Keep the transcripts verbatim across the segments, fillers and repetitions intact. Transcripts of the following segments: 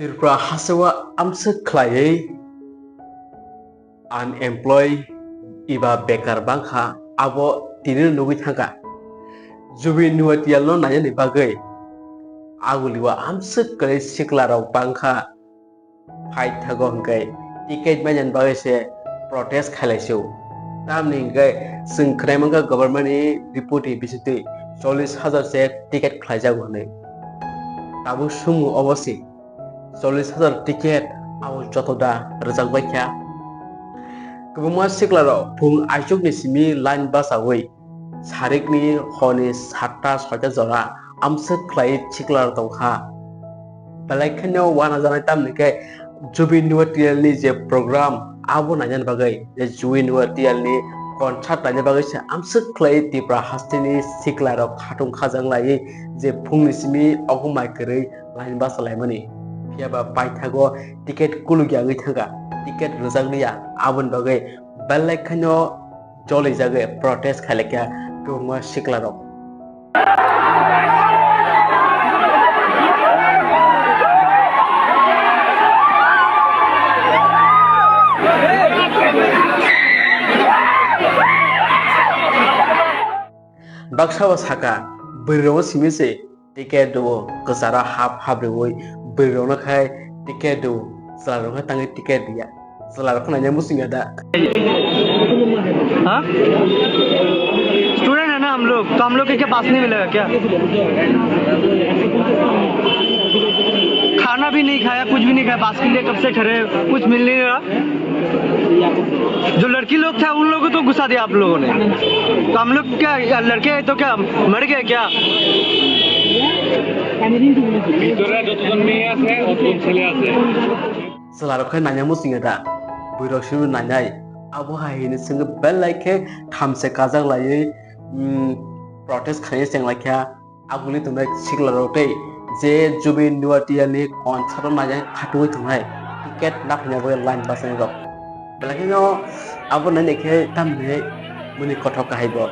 Tripura hasteo amswk khlaiwi unemployed eba bekar bangkha, abo tini nugwi thangkha. Jubin Nautiyal no nainani bagwi agulio amswk kwrwi sikla rok bangkha, phaithago hwnkhe ticket mainani bagwi se protest khailai se o. Tamni hwnkhe chwng khwnai mankha government ni report ni bisingtwi chollish hajar se ticket khlaijago hwnwi. Tabuk swngmung obo se, chollish hajar ticket abo joto da rwjakbai kha? Kwbangma sikla rok phung aichuk ni simi line bachaui sarikni horni satta soita jora amswk khlai sikla rok tongkha. Belai kheno uanajanai, tamni khe Jubin Nautiyal ni je program abo nainani bagwi, je Jubin Nautiyal ni concert naina bagwi se amswk khlai Tripura hasteni sikla rok khatung khajang laiwi je phungni simi ogo mai kwrwi line bachalaimani. Phiyaba paithago ticket kulukya wngwi thangkha, ticket rwjakliya, aboni bagwi belai kheno jolijagwi protest khailaikha kwbangma sikla rok. Baksa bo saka, bwrwi rokno simi se ticket rwo, kwcharo hap hap rwui bwrwi rokno khai ticket rwo, chwla rokno khai tangwi ticket rwya, chwla rokno naina muchungya da. हाँ? स्टूडेंट है ना हम लोग, तो हम लोग के क्या पास नहीं मिलेगा क्या? खाना भी नहीं खाया, कुछ भी नहीं खाया, पास के लिए कब से खड़े हैं, कुछ मिल नहीं रहा। जो लड़की लोग था, उन लोगों को तो घुसा दिया आप लोगों ने। तो हम लोग क्या, लड़के हैं तो क्या मर गए क्या? ভিতরে যতজন মেয়ে আছে, ততজন ছেলে আছে। Chwla rok khe naina muchungya da? Bwrwi rok simi nainai. Abo hai hini chwngwi belai khe thamse kajak laiwi, mm, protest khaina chenglaikha. Aguli tongnai sikla rok tei je Jubin Nautiyal ni concert o naina khatungwi tongnai, ticket naphaina bagwi line bachani rok. Belai kheno abo naina khe tamni muni kothok kahai bo.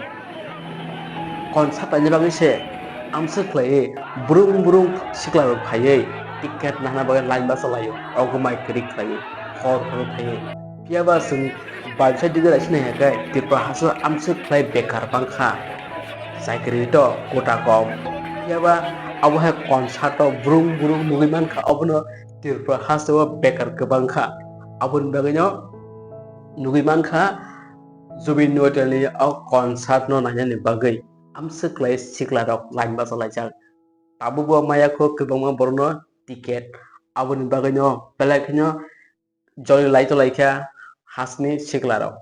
Concert naina bagwi se amswk khlaiwi brung brung sikla rok phaiwi ticket nahna bagwi line bachalaio, ogo mai kwrwi khlaiwi hor hor phaiwi. Phiyaba chwng Baisa dige raisina hingkhe Tripura hasteo amswk khlai bekar bangkha, chakri to kota kom. Phiyaba abo hai concert o brung brung nugwi mankha, obono Tripura hasteo bekar kwbangkha. Aboni bagwino nugwi mankha Jubin Nautiyal ni o concert no nainani bagwi amswk khlai sikla rok line bachalaijak. Tabukbo maya kho kwbangma borokno ticket, aboni bagwino belai kheno joli lai tonglaikha hasteni sikla rok.